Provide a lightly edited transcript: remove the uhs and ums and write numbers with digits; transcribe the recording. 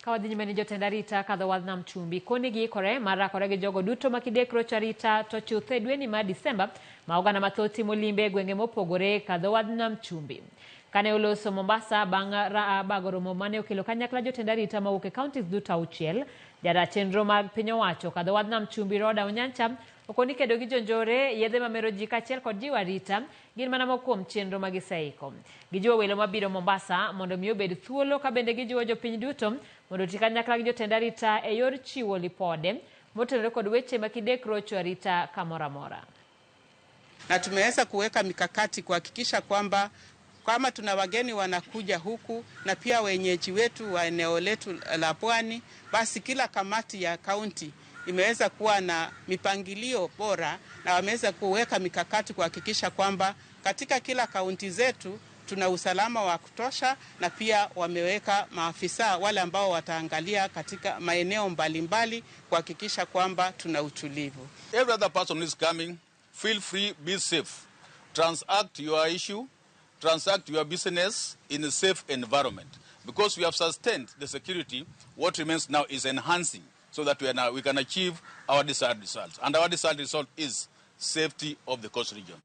Ka wadhi nyime ni jotend arita kadho wadh nam chumbi koni giikore mar rakore gi jogo duto ma kidek rocho arita to chuth e dweni mar Disemba ma oganda mathoth timo limbe e gwenge mopogore kadho wadh nam chumbi. Kane oloso Mombasa bang' bago romo mane okelo kanyakla jotend arita mawuok e counties duto auchiel, jataa chenro mag piny owacho kadho wadh nam chumbi Rhoda Onyancha okoni kedo gi jonjore, yedhe mamero ji kaachiel kod jiwo arita gin mana moko kuom chenro ma giseiko. Gijiwo welo mabiro Mombasa mondo mi obed thuolo ka bende gijiwo jopiny duto mondo oti kanyakla gi jotend arita e yor chiwo lipode motenore kod weche ma kidek rocho arita kamoro amora. Na tumeweza kuweka mikakati kuhakikisha kwamba kama tuna wageni wanakuja huku na pia wenyeji wetu wa eneo letu la Pwani, basi kila kamati ya kaunti imeweza kuwa na mipangilio bora na wameweza kuweka mikakati kuhakikisha kwamba katika kila kaunti zetu tuna usalama wa kutosha, na pia wameweka maafisa wale ambao wataangalia katika maeneo mbalimbali kuhakikisha kwamba tuna utulivu. Every other person who is coming, feel free, be safe. Transact your issue, transact your business in a safe environment. Because we have sustained the security, what remains now is enhancing so that we can achieve our desired results. And our desired result is safety of the coast region.